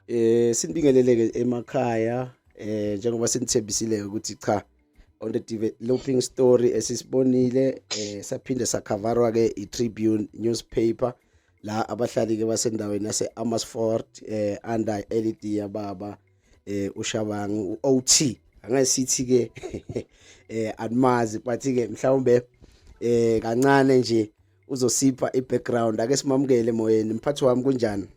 Sinibingeleleke emakhaya, njengoba sinithembisile ukuthi cha, on the developing story esisibonile, saphinde sakhavarwa ke iTribune newspaper la abahlali ke basendaweni yase Amersfoort, under LED yababa uShabangu uOT. Angeke sithi ke animazi, but ke mhlawumbe kancane nje uzosipha ibackground. Ake simamukele emoyeni. Mphathi wami, kunjani?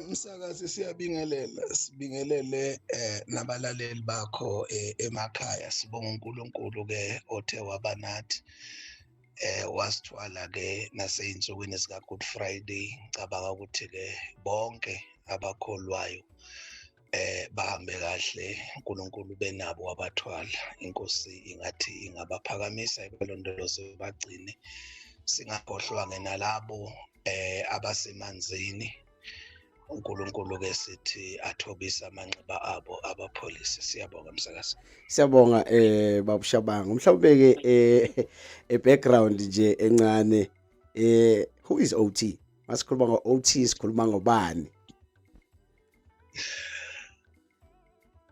Msakazi, siyabingelela, sibingelele nabalaleli bakho emakhaya. Sibonga uNkulunkulu ke othe waba nathi, wasithwala ke naseyinsukwini zika Good Friday. Ngicabanga ukuthi ke bonke abakholwayo bahambe kahle, uNkulunkulu benabo wabathwala. Inkosi ingathi ingabaphakamisa, ibalondoloze, bagcine. Singakhohlwa ke nalabo abasemanzini. uNkulunkulu ke sithi athobisa amanxeba abo, abapholisi. Siyabonga, msakazi. Siyabonga, babuShabangu. Mhlawumbe ke a background nje encane, who is OT? Masikhuluma ngo OT, sikhuluma ngobani?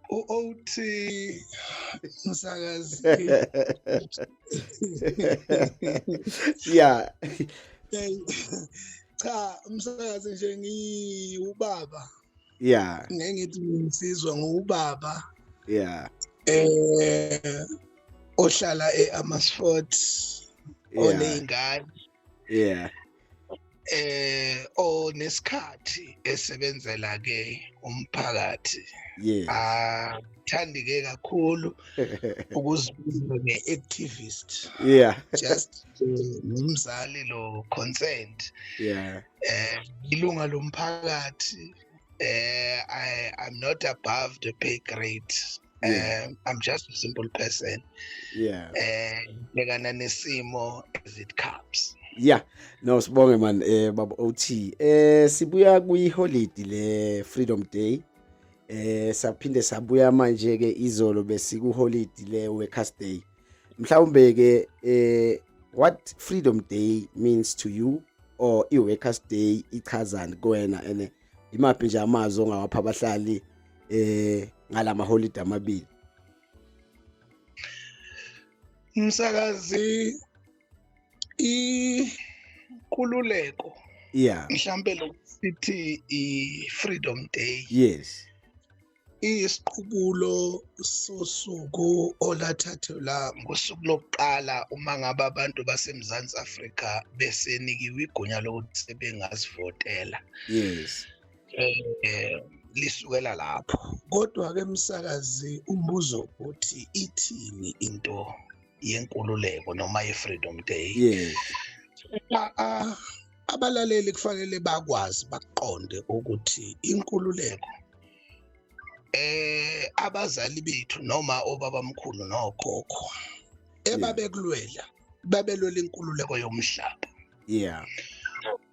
U-OT, msakazi. Hey, cha msakazi, nje ngiwubaba. Ngeke ngithi nginsizwa, nguwubaba. Ohlala eAmersfoort, oneyingane. Onesikhathi esebenzela ke umphakathi. Athandi ke kakhulu ukuzibiza ngeactivist. Just ngumzali lo concerned. Ilunga lomphakathi. I'm not above the pay grade. I'm just a simple person. Bhekana nesimo as it comes. Yeah. No, sibonge man, baba OT. Sibuya kwi holiday le Freedom Day. Saphinde sabuya manje ke izolo besiku holiday le Workers Day. Mhlawumbe ke what Freedom Day means to you or i Workers Day ichazani kuwena, ene imaphi nje amazwi ongawapha abahlali ngalama holiday amabili? Msakazi, inkululeko, mhlambe lokuthi i-Freedom Day, isiqubulo sosuku olathathelwa ngosuku lokuqala uma ngabe abantu baseMzansi Afrika besenikiwe igunya lokuthi sebengazivotela. Lisukela lapho. Kodwa ke msakazi, umbuzo uthi ithini into yenkululeko noma ye-Freedom Day? Abalaleli kufanele bakwazi, baqonde ukuthi inkululeko, abazali bethu noma obabamkhulu nokhokho ebabekulwela, babelwela inkululeko yomhlaba.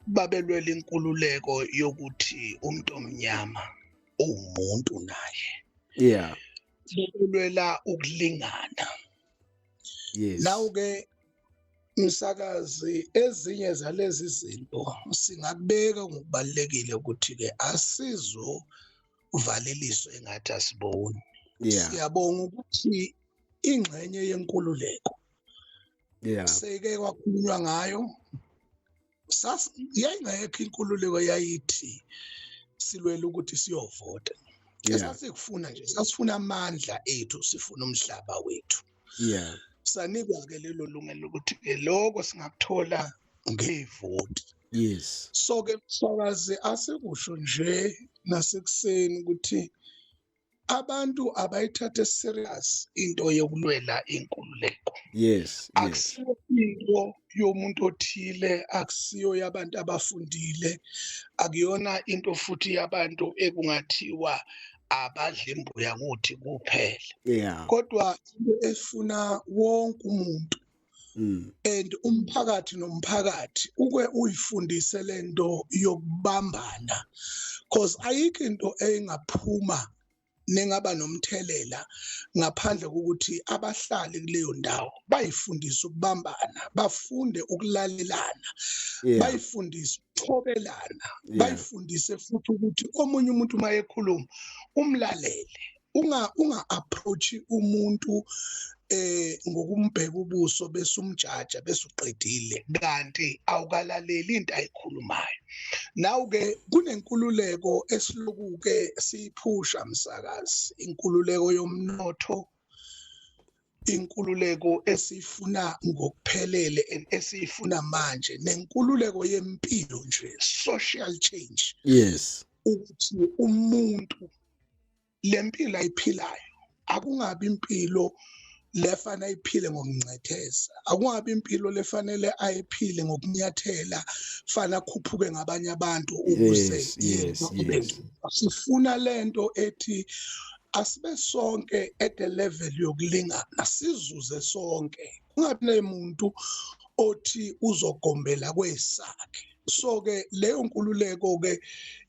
Babelwela inkululeko yokuthi umuntu omnyama uwumuntu naye. Babelwela ukulingana. Nawu ke msakazi, ezinye zalezi zinto singakubeka ngokubalekile ukuthi ke asizo uvaleliswe engathi asiboni. Siyabonga ukuthi ingxenye yenkululeko seke kwakhulunywa ngayo. Yayingekho inkululeko yayithi silwela ukuthi siyovota. Esasikufuna nje, sasifuna amandla ethu, sifuna umhlaba wethu. Sanikwa ke lelo lungelo ukuthi ke lokho singakuthola ngevoti. So ke msakazi, asikusho nje nasekuseni ukuthi abantu abayithathe serious into yokulwela inkululeko. Akusiyo into yomuntu othile, akusiyo yabantu abafundile, akuyona into futhi yabantu ekungathiwa abadla imbuya ngothi kuphela. Kodwa into efuna wonke umuntu and umphakathi nomphakathi uke uyifundise lento yokubambana, cause ayikho into engaphuma. Nengaba nomthelela ngaphandle kokuthi abahlali kuleyo ndawo bayifundise ukubambana, bafunde ukulalelana, bayifundise ukuthobelana, bayifundise futhi ukuthi omunye umuntu uma ekhuluma umlalele, unga approach umuntu ngokumbheka ubuso bese umjaja bese uqedile, kanti awukalaleli into ayikhulumayo. Naw ke kunenkululeko esiloku ke siyiphusha, msakazi, inkululeko yomnotho, inkululeko esifuna ngokuphelele esiyifuna manje, nenkululeko yempilo nje, social change, ukuthi umuntu lempilo ayiphilayo akungabi impilo lefana ayiphile ngokuncetheza, akungabi impilo lefanele ayiphile ngokunyathela, fana akhuphuke ngabanye abantu ukuze yena. Sifuna lento ethi asibe sonke at the level yokulingana, sizuze sonke, kungabi nemuntu othi uzogombela kwesakhe. So ke leyo nkululeko ke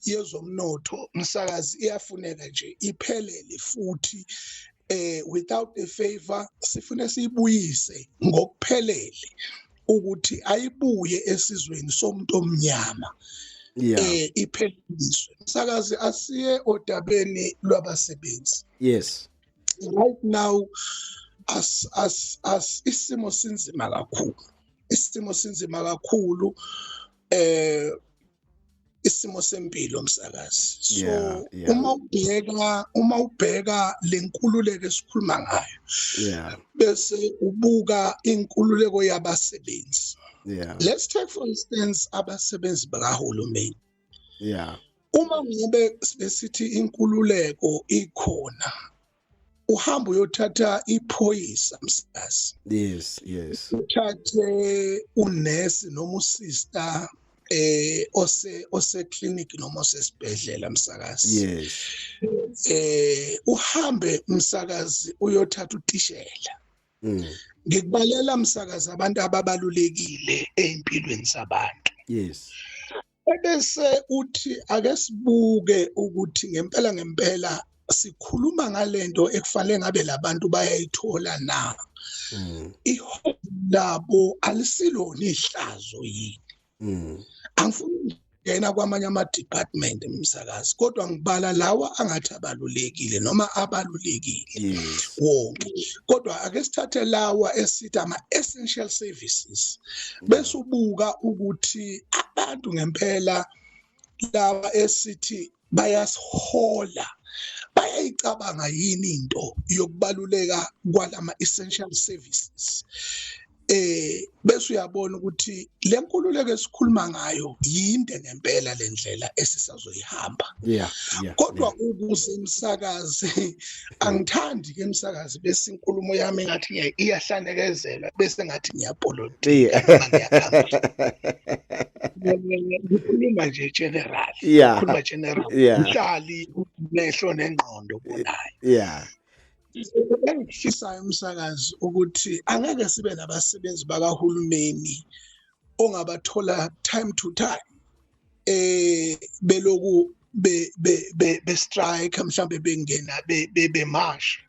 yezomnotho, msakazi, iyafuneka nje iphelele futhi without a favor. Sifune siyibuyise ngokuphelele ukuthi ayibuye esizweni somuntu omnyama, ipheliswe, msakazi. Asiye odabeni lwabasebenzi. Right now as isimo sinzima kakhulu, isimo sinzima kakhulu, isimo sempilo, msakazi. So uma ubheka lenkululeko esikhuluma ngayo, bese ubuka inkululeko yabasebenzi, let's take for instance abasebenzi bakahulumeni. Uma ngabe besithi inkululeko ikhona, uhamba uyothatha iphoyisa, msakazi, uthathe unesi noma usister ose clinic noma osesibhedlela, msakazi, uhambe, msakazi, uyothatha utishela. Ngikubalela, msakazi, abantu ababalulekile empilweni zabantu, ebese uthi ake sibuke ukuthi ngempela ngempela sikhuluma ngalento ekufanele ngabe labantu bayayithola na. Iholo labo alisilona ihlazo yini? Angifuni ukungena kwamanye ama-department, msakazi, kodwa ngibala lawa angathi abalulekile noma abalulekile wonke, kodwa ake sithathe lawa esithi ama-essential services, bese ubuka ukuthi abantu ngempela laba esithi bayasihola bayayicabanga yini into yokubaluleka kwalama essential services. Bese uyabona ukuthi le nkululeko esikhuluma ngayo yinde ngempela lendlela esisazoyihamba. Kodwa ukuze, msakazi, angithandi ke, msakazi, bese inkulumo yami engathi iyahlanekezela, bese ngathi ngiyapolitika noma ngiyakhamba. Ngikhuluma nje general, ngikhuluma general. Mhlali mehlo nengqondo bonayo. Engifisayo, umsakazi, ukuthi angeke sibe nabasebenzi bakahulumeni ongabathola time to time beloku be strike, mhlambe bengena be march,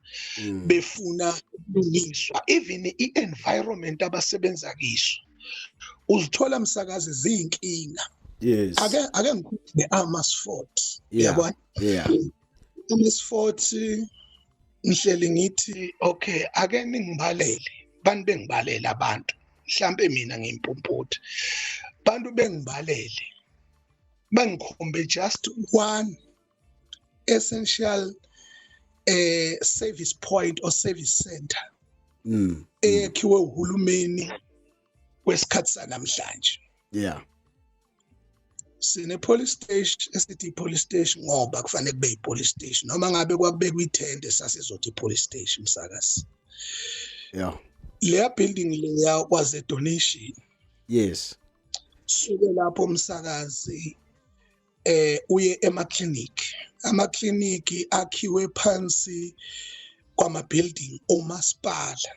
befuna ukulungiswa even i-environment abasebenza kiso. Uzithola, msakazi, ziyinkinga. Ake ngikhulume nge-Amersfoort. Uyabona, Amersfoort, ngihleli ngithi okay, ake ningibalele bantu, bengibalele abantu, mhlambe mina ngiyimpumputhe, bantu bengibalele, bangikhombe just one essential service point or service center eyakhiwe uhulumeni kwesikhathi sanamhlanje. Sine police station esithi police station ngoba kufanele kube yi-police station, noma ngabe kwakubekwa ithende sasizothi police station, msakazi. Leya building leya was a donation. Suke lapho, umsakazi, uye ema-clinic. Ama-clinic akhiwe phansi kwama building omasipala.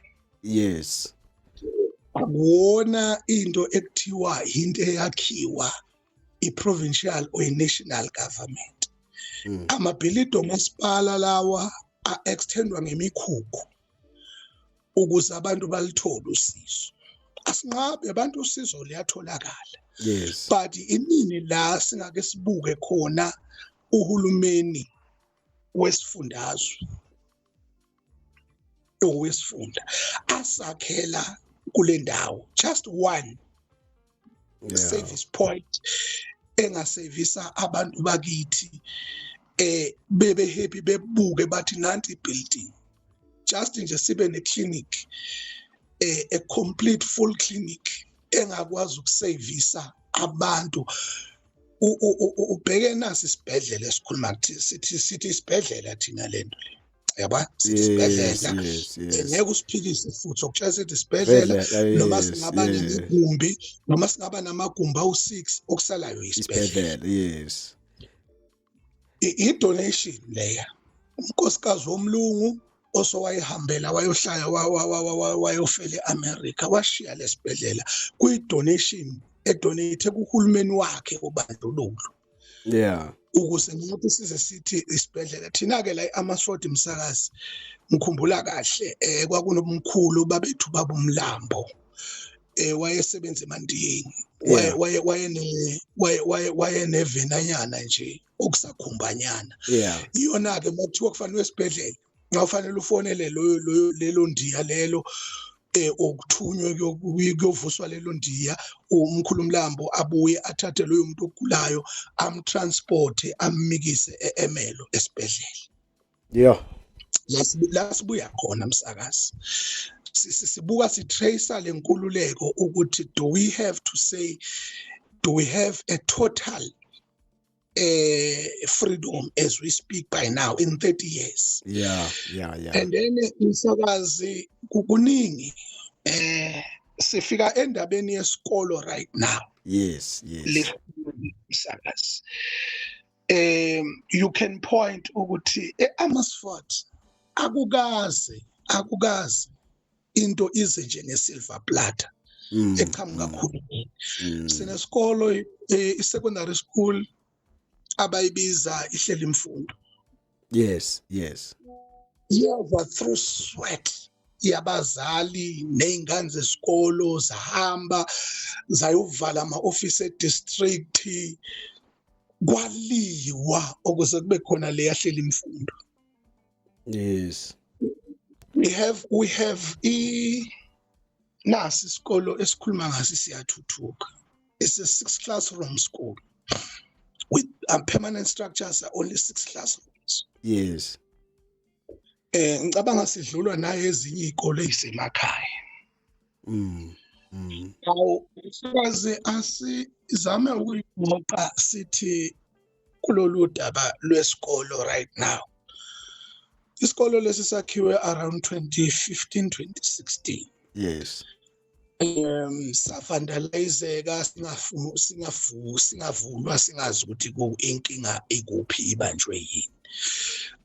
Akuwona into ekuthiwa into eyakhiwa i-provincial or i-national government. Amabhilidi omasipala lawa a-extendwa ngemikhukhu ukuze abantu balithole usizo. Asinqabe abantu, usizo liyatholakala, but inini la singake sibuke khona uhulumeni wesifundazwe, owesifunda, asakhela kule ndawo just one service point engasevisa abantu bakithi, bebe happy, bebuke bathi nanti building? Just nje sibe ne clinic, a complete full clinic engakwazi ukusevisa abantu. Ubheke nasi isibhedlela esikhuluma kuthi sithi isibhedlela thina, lento le yaba sithi isibhedlela. Ngeke usiphikise futhi okutshela sithi isibhedlela, noma singaba negumbi, noma singaba namagumbi awu-6, okusalayo isibhedlela. Isibhedlela, yes. I-donation leya, unkosikazi womlungu osowayehambela wayohlala wayofela e-America washiya lesibhedlela kuyi-donation edonate kuhulumeni wakhe wobandlululo ukuze ngathi size sithi isibhedlela thina-ke la e-Amersfoort. Msakazi, ngikhumbula kahle, kwakunomkhulu babethu babumlambo, wayesebenza emandiyeni. Waye waye wayene waye waye wayenevenanyana nje okusakhumbanyana. Iyona ke makuthiwa kufanele esibhedlela, ngawufanele ufonele loyo lelo ndiya lelo, okuthunywe kuyovuswa lelo ndiya, umkhulu Mlambo abuye athathe loyo muntu ogulayo, amtransport, ammikise e-Emelo esibhedlela. La sibuya khona, msakazi, sibuka sitracer lenkululeko ukuthi do we have to say, do we have a total freedom as we speak by now in 30 years? And then, msakazi, kukuningi, sifika endabeni yesikolo right now. Msakazi, you can point ukuthi eAmersfoort akukaze into ize nje ngesilver platter eqhamuka kuhulumeni. Sinesikolo, i-secondary school abayibiza iHlela Imfundo. Yeva through sweat yabazali nezingane zesikolo, zahamba zayovala ama-office e-district, kwaliwa ukuze kube khona le yaHlela Imfundo. We have i nasi isikolo esikhuluma ngaso siyathuthuka. It's a six classroom school with permanent structures are only six classrooms. Ngicabanga sidlulwa naye ezinye izikole ezisemakhaya. Awu sikaze asizame ukuyigoqa sithi kulolu daba lwesikolo right now. Isikolo lesi sakhiwe around 2015, 2016. Savandalizeka, singafu singafu singavulwa, singazi ukuthi ku inkinga ikuphi, ibanjwe yini.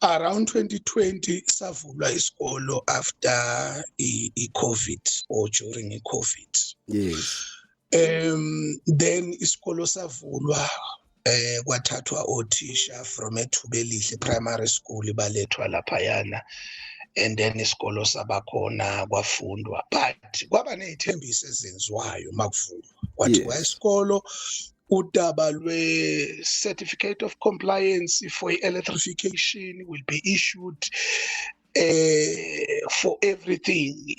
Around 2020 savulwa isikolo after i-COVID or during i-COVID. Then isikolo savulwa, kwathathwa othisha from eThubelihle Primary School, balethwa laphayana, and then isikolo sabakhona, kwafundwa, but kwaba nezithembiso ezenziwayo makuvulwa, kwathiwa isikolo udaba lwe certificate of compliance for electrification will be issued, for everything,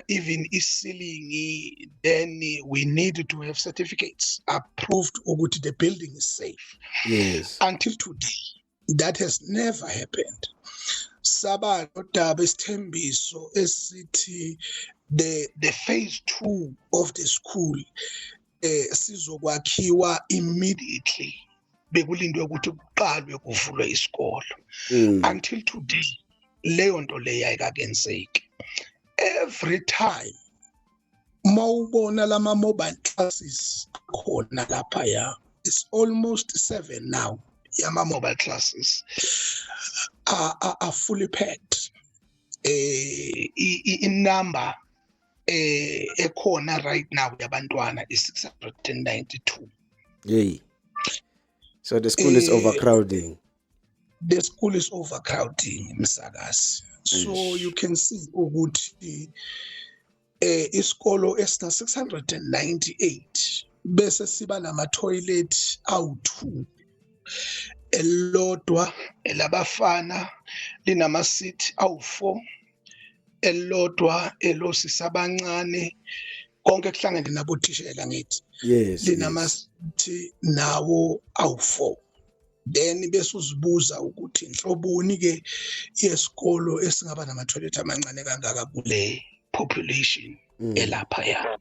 even i-ceiling. Then we need to have certificates approved ukuthi the building is safe. Until today that has never happened. Saba nodaba isithembiso esithi the phase 2 of the school sizokwakhiwa immediately, bekulindwe ukuthi kuqalwe kuvulwe isikolo. Until today leyo nto leyo ayikakenzeki. Every time mawubona lama mobile classes khona lapha, ya, it's almost 7 now yama mobile classes are fully packed. I number ekhona right now yabantwana is 692. Yey. So the school is overcrowding. The school is overcrowding, msakazi, so you can see ukuthi isikolo esina 698 bese siba nama toilet awu2, elilodwa elabafana linama seat awu4, elilodwa elosisi abancane, konke kuhlangene nabothishela ngithi linama seat nawo awu4. Then bese uzibuza ukuthi inhloboni ke yesikolo esingaba nama toilet amancane kangaka kule population elapha ya.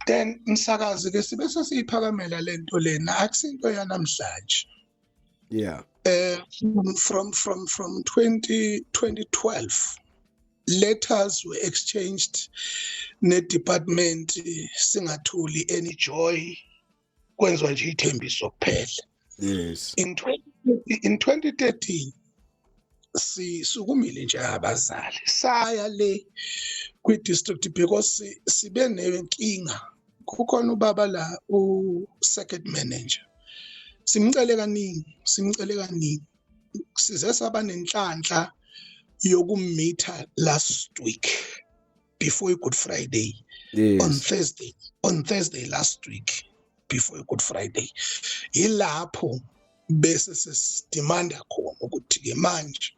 Then msakazi ke sibe sesiyiphakamela lento lena, akusinto yanamhlanje. From 2012 letters were exchanged ne department, singatholi any joy, kwenziwa nje ithembiso kuphela. In 2013 sisukumile nje abazali, saya le kwi district because sibe nenkinga. Kukhona ubaba la, u circuit manager, simcele kaningi, simcele kaningi, size saba nenhlanhla yokumeeta last week before Good Friday. On Thursday last week before Good Friday, ilapho bese sesidemanda khona ukuthi ke manje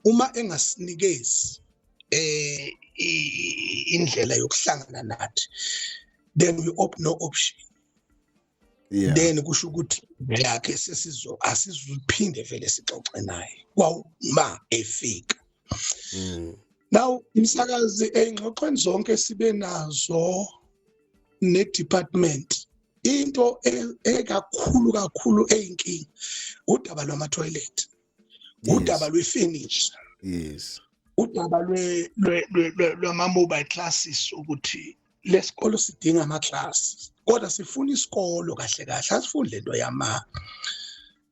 uma engasinikezi indlela yokuhlangana nathi, then we op no option. Then kusho ukuthi yakhe sesizo asizuphinde vele sixoxe naye kwawuma efika. Now umsakazi, engxoxweni zonke sibe nazo ne department, into ekakhulu kakhulu eyinkinga udaba lwama toilet, udaba lwe-furniture, udaba lwama mobile classes, ukuthi lesikolo sidinga ama class kodwa sifuna isikolo kahle kahle, asifuni lento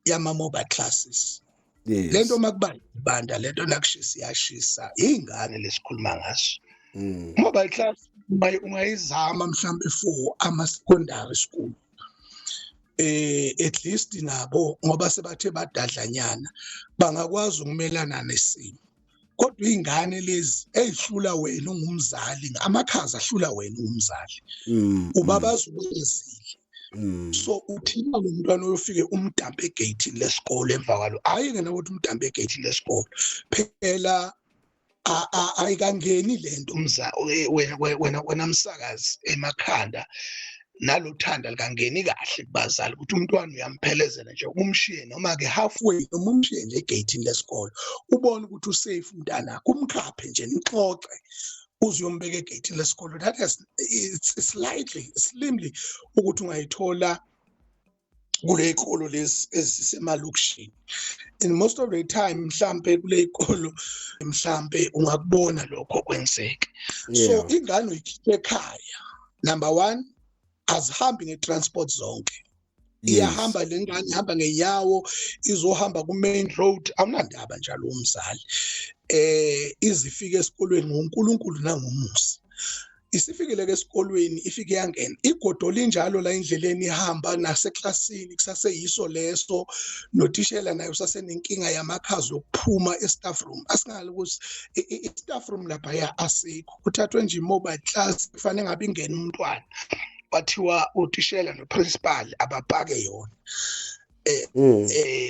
yama mobile classes. Lento makuba ibanda, lento nakushisa iyashisa, ingane lesikhuluma ngaso. Mobile class ungayizama mhlambe for ama secondary school, at least nabo ngoba sebathe badadlanyana bangakwazi ukumelana nesimo, kodwa ingane lezi ezihlula wena ungumzali, amakhaza ahlula wena ungumzali, ubabaza ukwenzile. So uthina lo mntwana uyofike umdampe egate lesikole emva kwalo, hayi ngena ukuthi umdampe egate lesikole phela, ayikangeni lento umza wena msakazi emakhanda, nalothanda likangeni kahle kubazali ukuthi umntwana uyamphelezela nje, umshiye noma ke halfway, noma umshiye nje egate lesikole, ubone ukuthi usafe umntana, kumkhaphe nje, nixoxe uze uyombeka egate lesikole. That has it's slightly slimly ukuthi ungayithola kule ikolo lezi ezisemalokishini. And most of the time mhlambe kule ikolo mhlambe ungakubona lokho kwenzeka. So ingane uyikhiphe ekhaya, number 1, azihambi ngetransport zonke. Iyahamba le ngane, ihamba ngenyawo, izohamba ku main road, awunandaba njalo umzali, izifike esikolweni ngoNkulunkulu nangomusa. Isifikile ke esikolweni, ifike yangena igodo linjalo la endleleni ihamba, naseklasini kusaseyiso leso, notishela naye usasenenkinga yamakhazi yokuphuma e-staff room. Asingali ukuthi i-staff room lapha ya asikho, kuthathwe nje i-mobile class, kufanele ngabe ingena umntwana, kwathiwa utishela no-principal abapake yona,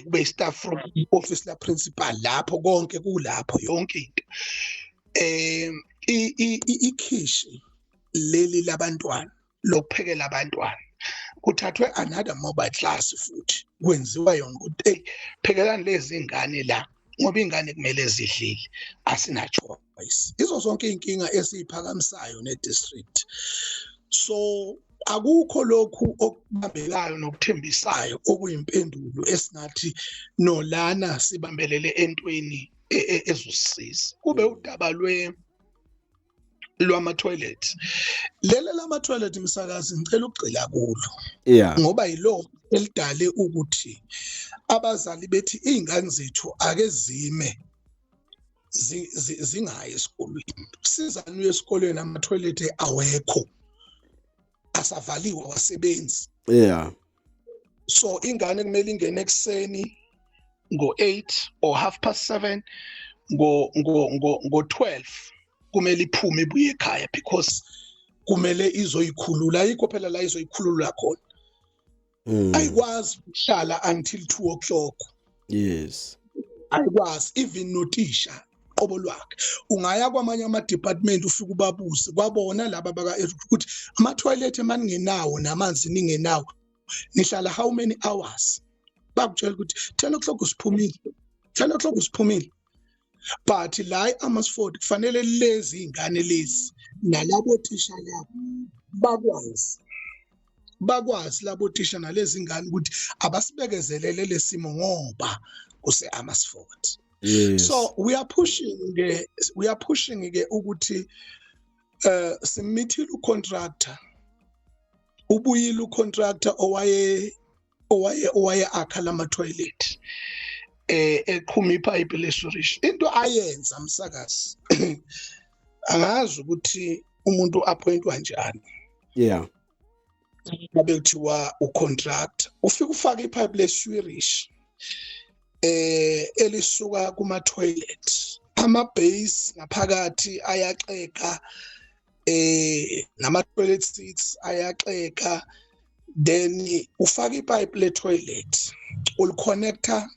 kube i-staff room, office la principal lapho, konke kulapho, yonke into. Ikhishi leli labantwana lokuphekela abantwana, kuthathwe another mobile class futhi kwenziwa yona ukuthi hey, phekelani lezi ingane la ngoba ingane kumele zidlile, asina choice. Izo zonke inkinga esiyiphakamisayo ne district, so akukho lokhu okubambekayo nokuthembisayo okuyimpendulo esingathi nolana sibambelele entweni ezosisiza. Kube udaba lwama toilet, lele lama toilet, msakazi, ngicela ukugxila kulo ngoba yilo elidale ukuthi abazali bethi izingane zethu ake zime zingayi esikolweni. Sizani uye esikolweni, ama toilet awekho, asavaliwe, awasebenzi. So ingane kumele ingene ekuseni. Ngo-8 or 7:30, ngo 12 kumele iphume ibuye ekhaya, because kumele izoyikhulula. Ayikho phela la izoyikhulula khona. Ayikwazi ukuhlala until 2 o'clock. Ayikwazi, even notisha qobo lwakhe. Ungaya kwamanye ama-department, ufike ubabuze kwabona laba baka ukuthi ama-toilet emaningenawo namanzi ningenawo, nihlala how many hours? Bakutshela ukuthi 10 o'clock usiphumile, 10 o'clock usiphumile. But la e-Amersfoort kufanele lezi ingane lezi nalabo thisha labo bakwazi labo thisha nalezi ingane ukuthi abasibekezelele lesimo ngoba kuse Amersfoort. So we are pushing ke ukuthi simithile ucontractor, ubuyile ucontractor owaye akha lama toilet, eqhuma ipipe lesewerage. Into ayenza, msakazi, angazi ukuthi umuntu appointwa njani. Ngabe kuthiwa ucontractor ufika ufaka ipipe lesewerage elisuka kuma toilet, ama base ngaphakathi ayaxega, nama toilet seats ayaxega. Then ufaka ipipe le toilet, uliconnecta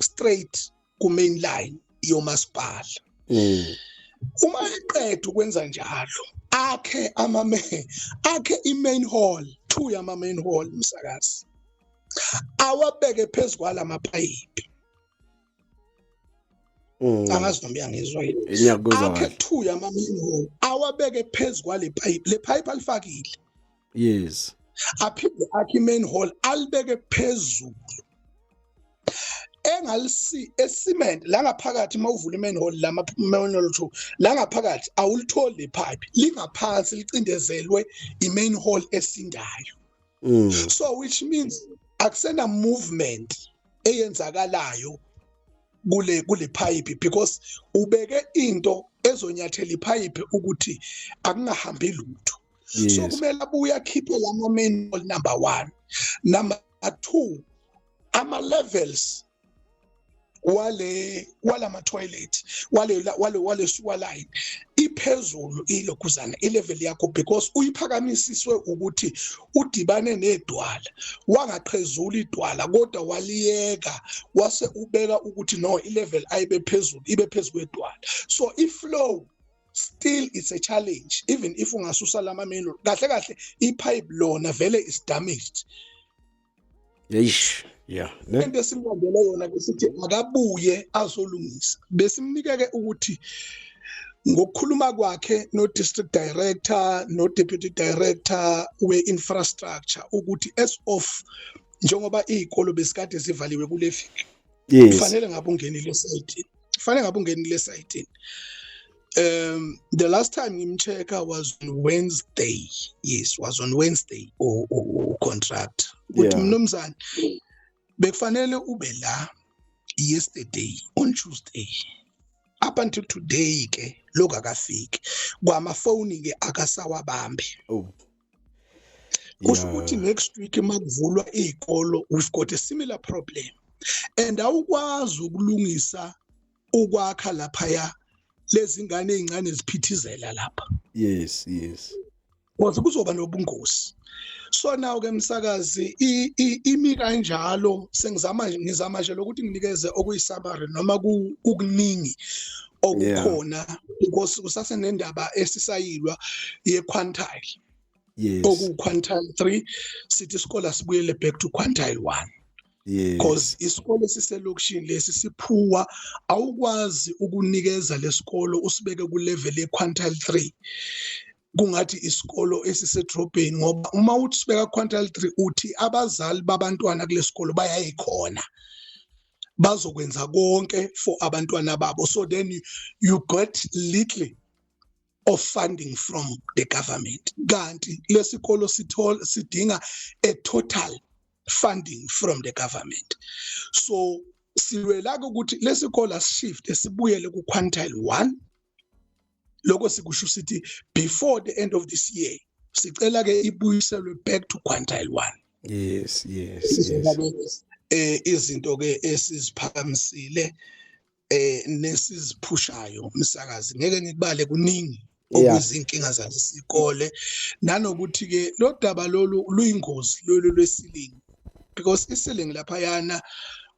straight ku main line yomasipala. Uma eqeda ukwenza njalo, akhe ama akhe i-main hole, two yama main hole, msakazi, awabeke phezu kwalamapayipi. Angazi noma uyangizwa yini. Ngiyakuzwa Akhe kahle. two yama main hole, awabeke phezu kwale pipe, le pipe alifakile. Aphinde akhe i-main hole, alibeke phezulu engalisi ecement la ngaphakathi. Mawuvula i-main hole, la main hole 2 la ngaphakathi, awulitholi le pipe, lingaphansi, licindezelwe i-main hole esindayo. So which means akusena movement eyenzakalayo kule pipe, because ubeke into ezonyathela ipipe ukuthi akungahambi lutho. So kumele abuye akhiphe lama main hole, number 1. Number 2, ama levels wale walama toilet, wale sewer line iphezulu, ilokhuzana ilevel yakho, because uyiphakamisiswe ukuthi udibane nedwala, wangaqhezula idwala kodwa waliyeka, wase ubeka ukuthi no, ilevel ayibe phezulu, ibe phezulu kwedwala. So iflow still it's a challenge even if ungasusa lama main. Kahle kahle ipipe lona vele is damaged. Eish, yeah, ne? Into esimlandele yona ke, sithi akabuye azolungisa. Besimnikeke ukuthi ngokukhuluma kwakhe no district director no deputy director we infrastructure ukuthi as of njengoba izikolo besikade zivaliwe kule viki, kufanele ngabe ungenile esayitini, kufanele ngabe ungenile esayitini. The last time ngimchecka was on Wednesday, yes, was on Wednesday o contract ukuthi, "Mnumzane, bekufanele ube la yesterday, on Tuesday. Up until today ke lokhu akafiki, kwamafoni ke akasawabambi." Kusho ukuthi next week makuvulwa izikolo, we've got a similar problem, and awukwazi ukulungisa ukwakha laphaya lezi ngane ezincane ziphithizela lapha, because kuzoba nobungozi. So now ke, msakazi, imi kanjalo. Sengizama, ngizama nje lokuthi nginikeze okuyisummary noma kukuningi okukhona, because kusasenendaba esisayilwa ye quantile, oku quantile 3. Sithi isikole sibuyele back to quantile 1, because isikole siselokishini lesi siphuwa, awukwazi ukunikeza lesikolo usibeke ku level ye quantile 3 kungathi isikolo esisedrobheni, ngoba uma uthi sibeka quantile 3, uthi abazali babantwana kulesikolo bayayikhona, bazokwenza konke for abantwana babo. So then you got little of funding from the government, kanti lesikolo sithola sidinga a total funding from the government. So silwela ukuthi lesikolo ashift, sibuyele ku quantile 1. Lokho sikusho sithi before the end of this year sicela ke ibuyiselwe back to quantile 1. Izinto ke esiziphakamisile nesiziphushayo, umsakazi, ngeke ngikubale kuningi okuzinkinga zalesikole, nanokuthi ke lo daba lolu luyingozi, lolu lwe-ceiling, because i-ceiling laphayana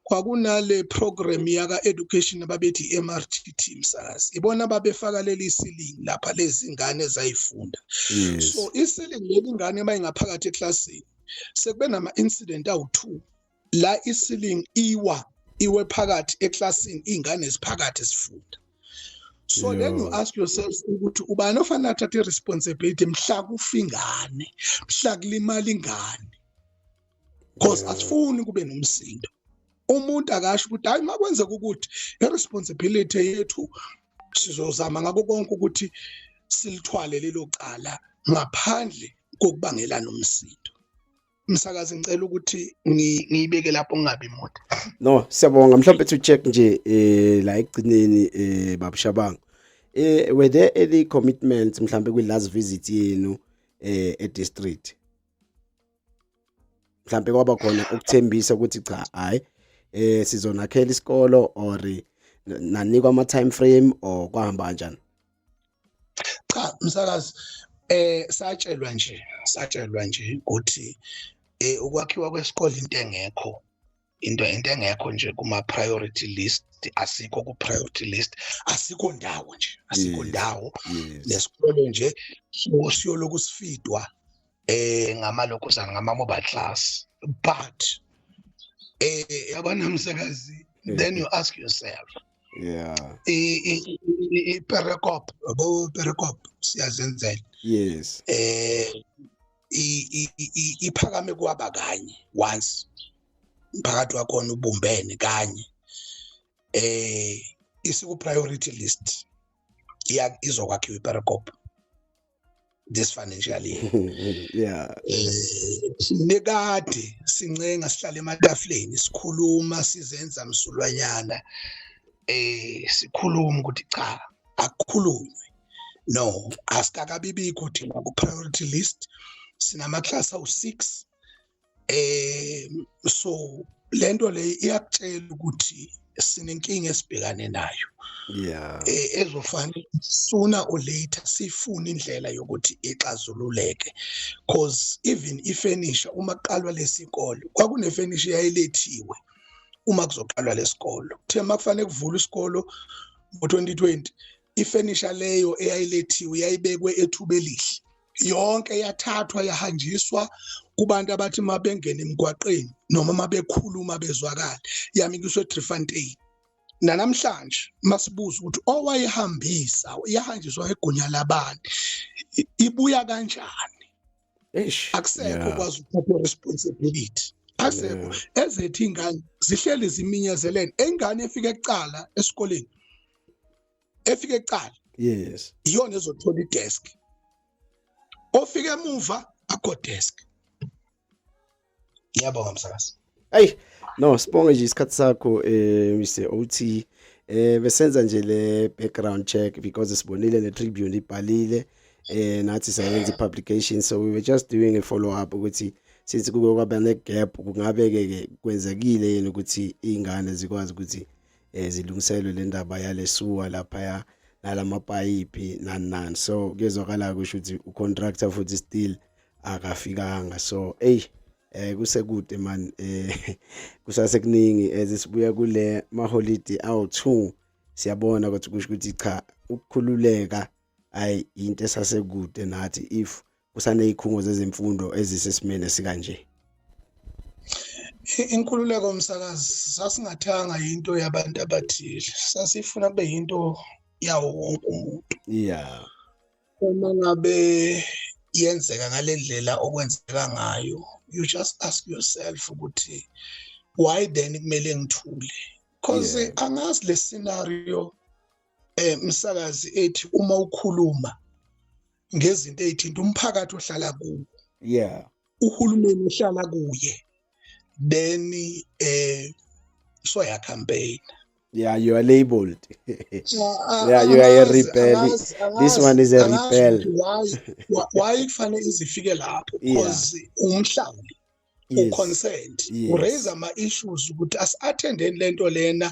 kwakunale program yaka education ababethi MRTT, msakazi, ibona babefaka leli ceiling lapha lezi ngane ezayifunda. So i-ceiling leli, ingane mayingaphakathi eklasini, sekube nama incident awu2 la i-ceiling iwa, iwe phakathi eklasini, ingane ziphakathi zifunda. So then you ask yourself ukuthi ubani ofanele athathe i-responsibility mhla kufa ingane, mhla kulimala ingane? Because asifuni kube nomsindo, umuntu akasho ukuthi hayi, makwenzeka ukuthi i-responsibility yethu, sizozama ngako konke ukuthi silithwale lelo cala ngaphandle kokubangela nomsindo. Umsakazi, ngicela ukuthi ngiyibeke lapho, ngingabi mude. No, siyabonga. Mhlawumbe to check nje la ekugcineni, babushabanga, were there any commitments mhlawumbe kwi last visit yenu e district? Mhlawumbe kwaba khona ukuthembisa ukuthi cha, hayi, sizonakhela isikolo, or nanikwa ama time frame, or kwahamba kanjani? Cha, msakazi, satshelwa nje ukuthi ukwakhiwa kwesikole into engekho, into engekho nje kuma priority list, asikho ku priority list, asikho ndawo nje, asikho ndawo nesikole nje. So siyoloku sifidwa ngamalokuzana, ngama mobile class, but yabona, msakazi, then you ask yourself, iPerekop, yabo, Perekop siyazenzela. Iphakame kwaba kanye once, umphakathi wakhona ubumbene kanye, isiku priority list, iya izokwakhiwa iPerekop this financial year. Nekade sincenga, sihlala ematafuleni, sikhuluma, sizenza msulwanyana, sikhuluma ukuthi cha, akukhulunywe, no, asikakabibikho thina ku priority list, sinama class awu6. So lento le iyakutshela ukuthi sinenkinga esibhekane nayo ezofanele sooner or later sifune indlela yokuthi ixazululeke, cause even ifurniture, uma kuqalwa lesikolo kwakune furniture yayilethiwe uma kuzoqalwa lesikolo, kuthe makufanele kuvulwe isikolo ngo2020, ifurniture leyo eyayilethiwe yayibekwe ethuba elihle, yonke yathathwa yahanjiswa kubantu abathi mabengena emgwaqeni noma mabekhuluma bezwakala, yamikiswa eDriefontein. Namhlanje masibuza ukuthi owayehambisa, yahanjiswa egunya labantu, ibuya kanjani? Eish. Akusekho kwazi ukuthatha responsibility, akusekho. Ezethu ingane zihleli ziminyezelene, engane efika ekucala esikoleni, efika ekucala iyona ezothola idesk, ofika emuva akho desk. Ngiyabonga, msakazi. Hey, no, sibonge nje isikhathi sakho, Mr OT. Besenza nje le background check because sibonile ne Tribune ibhalile, nathi sayenza publication, so we were just doing a follow up ukuthi since kuke kwaba ne gap, kungabe ke kwenzekile yini ukuthi ingane zikwazi ukuthi zilungiselwe le ndaba yalesuwa lapha nalamapayipi nani nani. So kuyezwakala kusho ukuthi ucontractor futhi still akafikanga. So hey, kusekude man, kusasekuningi as sibuya kule maholiday awu2, siyabona ukuthi kusho ukuthi cha, ukukhululeka ayi into esasekude nathi if kusanezikhungo zezemfundo ezisesimene esikanje. Inkululeko, msakazi, sasingathanga into yabantu abathile, sasifuna kube yinto yawo wonke umuntu. Uma ngabe yenzeka ngale ndlela okwenzeka ngayo, you just ask yourself ukuthi why then kumele ngithule? Because angazi le scenario, msakazi, ethi uma ukhuluma ngezinto ezithinta umphakathi ohlala kuwo, uhulumeni ohlala kuye, then so ya campaign. Yeah, you are labeled. Yeah, you are a rebel. This one is a rebel. Why kufanele izifike lapho? Because umhlali U-concerned, u-raise ama-issues ukuthi asi-attendeni lento lena,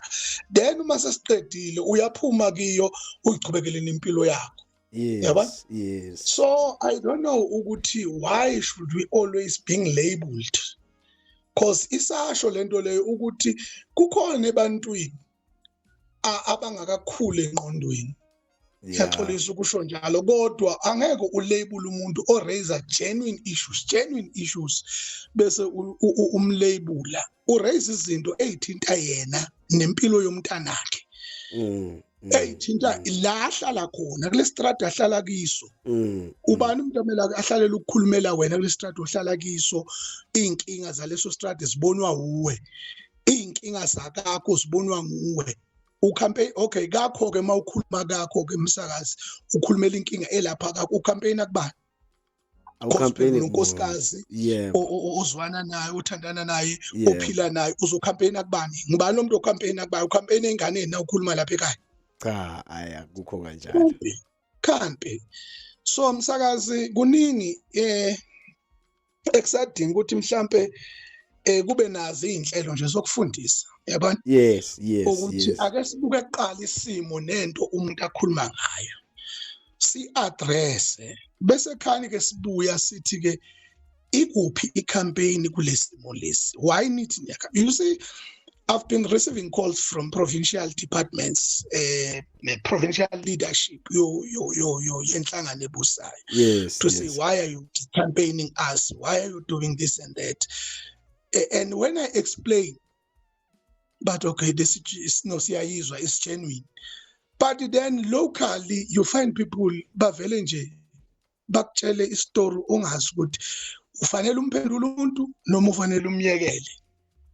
then uma sesiqedile uyaphuma kiyo, uyichubekele nempilo yakho. Yabona? Yes. So I don't know ukuthi why should we always being labeled, cause isasho lento leyo ukuthi kukhona ebantwini abangakakhuli engqondweni. Ngiyaxolisa ukusho njalo, kodwa angeke u-label umuntu o raise genuine issues, genuine issues, bese umlabela. U raise izinto ezithinta yena nempilo yomntanakhe, eyithinta la ahlala khona, kule strata ahlala kiso. Ubani umuntu amele ahlalela ukukhulumela wena kule strata ohlala kiso? Iy'nkinga zaleso strata zibonwa wuwe, iy'nkinga zakakho zibonwa nguwe. U-campaign, okay, kakho-ke uma ukhuluma kakho-ke, umsakazi, ukhulumela inkinga elapha kakho, u-campaign akubani? Awu-campaign. Unkosikazi ozwana naye, othandana naye, ophila naye, uzo-campaign kubani? Ngibani lo muntu o-campaign kubani? U-campaign enganeni na ukhuluma lapha ekhaya? Cha, ayi, akukho kanjalo. Can't be. So msakazi, kuningi ekusadinga ukuthi mhlambe kube nazo izinhlelo nje zokufundisa, yabona? Yes. Ukuthi ake sibuke kuqala isimo nento umuntu akhuluma ngayo, si address, bese khani ke sibuya sithi ke ikuphi i-campaign kulesimo lesi, why nithi niyakha. You see, I've been receiving calls from provincial departments, provincial leadership yo yo yo yo yenhlangano ebusayo to say, "Why are you campaigning us? Why are you doing this and that?" And when I explain, but okay, this is no, siyayizwa, is genuine. But then locally you find people bavele nje bakutshele isitori ongazi ukuthi ufanele umphendule umuntu noma ufanele umyekele,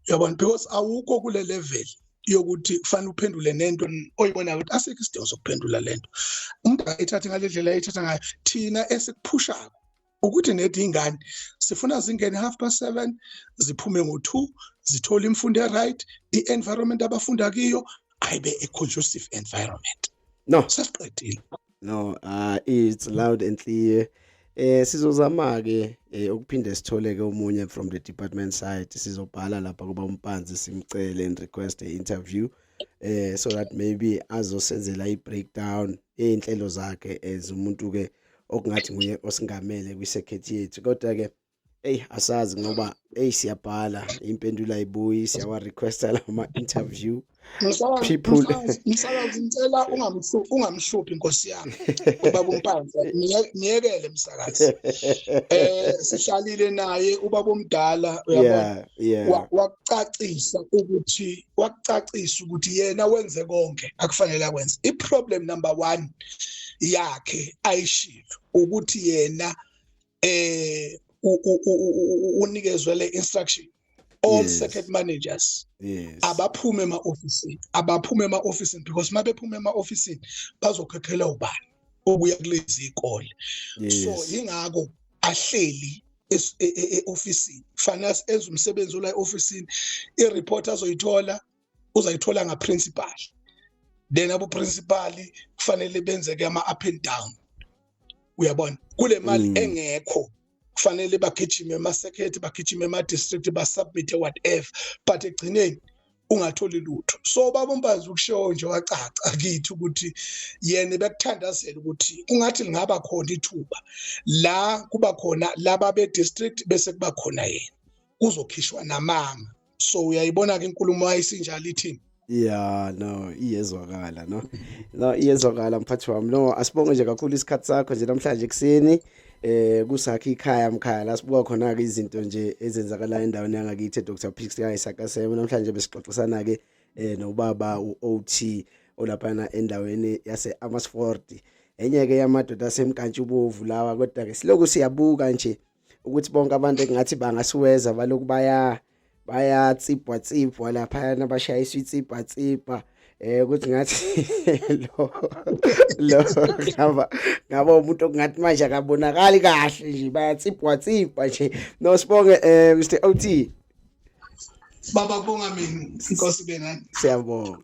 uyabona, because awukho kule level yokuthi kufanele uphendule nento oyibonayo ukuthi asikho isidingo sokuphendula lento. Umuntu akayithathe ngale ndlela ayithatha ngayo. Thina esikuphushako ukuthi nethi ingane sifuna zingene 7:30, ziphume ngo2, zithole imfundo e-right, i-environment abafunda kiyo ayibe a conducive environment. No. Sesiqedile. No, it's loud and clear. Sizozama ke ukuphinde sithole ke omunye from the department side. Sizobhala lapha kuba uMpanzi, simcele and request a interview so that maybe azosenzela i breakdown einhlelo zakhe as umuntu ke okungathi nguye osingamele kwi-circuit yethu. Kodwa ke hey, asazi ngoba hey, siyabhala, impendulo ayibuyi, siyawa requesta lama interview people. Msakazi, ngicela ungamhluphi inkosi yami ubaba uMpanza, niyekele msakazi. Sihlalile naye ubaba omdala, uyabona, wakucacisa ukuthi yena wenze konke akufanele akwenze. I-problem number 1 yakhe ayishilo ukuthi yena unikezwe le instruction, all circuit managers abaphume ema-ofisini, abaphume ema-ofisini, because uma bephuma ema-ofisini bazokhokhela ubani okuya kulezi ikole? So yingakho ahleli e-ofisini, kufanele enze umsebenzi ola e-ofisini. I-report azoyithola, uzayithola nga-principal, then abo-principal kufanele benze-ke ama-up and down, uyabona, kule mali engekho. Kufanele bagijime ema-circuit, bagijime ema-district, ba-submit whatever, but egcineni ungatholi lutho. So baba uMpanzi ukushiwo nje wacaca kithi ukuthi yena bekuthandazela ukuthi kungathi lingaba khona ithuba la kuba khona laba be-district, bese kuba khona yena, kuzokhishwa namanga. So uyayibona ke inkulumo ayisinjalo, ithini? Yeah, no, iyezwakala, no, iyezwakala, mphathi wami. No, asibonge nje kakhulu isikhathi sakho nje namhlanje ekseni kusakhe ikhaya mkhaya, la sibuka khona ke izinto nje ezenzakala endaweni yangakithi, Dr Pix kaYisakasema. Namhlanje besixoxisana ke nobaba uOT olaphana endaweni yase Amersfoort, enye ke yamadoda asemkantshubovu lawa. Kodwa ke siloku siyabuka nje ukuthi bonke abantu engathi bangasiweza baloku baya bayatsipwa tsipwa laphayana, bashayiswa itsipha tsipha ukuthi ngathi lo ngaba umuntu okungathi manje akabonakali kahle nje, bayatsipwa tsipwa nje. No, sibonge Mr OT. Baba, kubonga mina, inkosi benani. Siyabonga.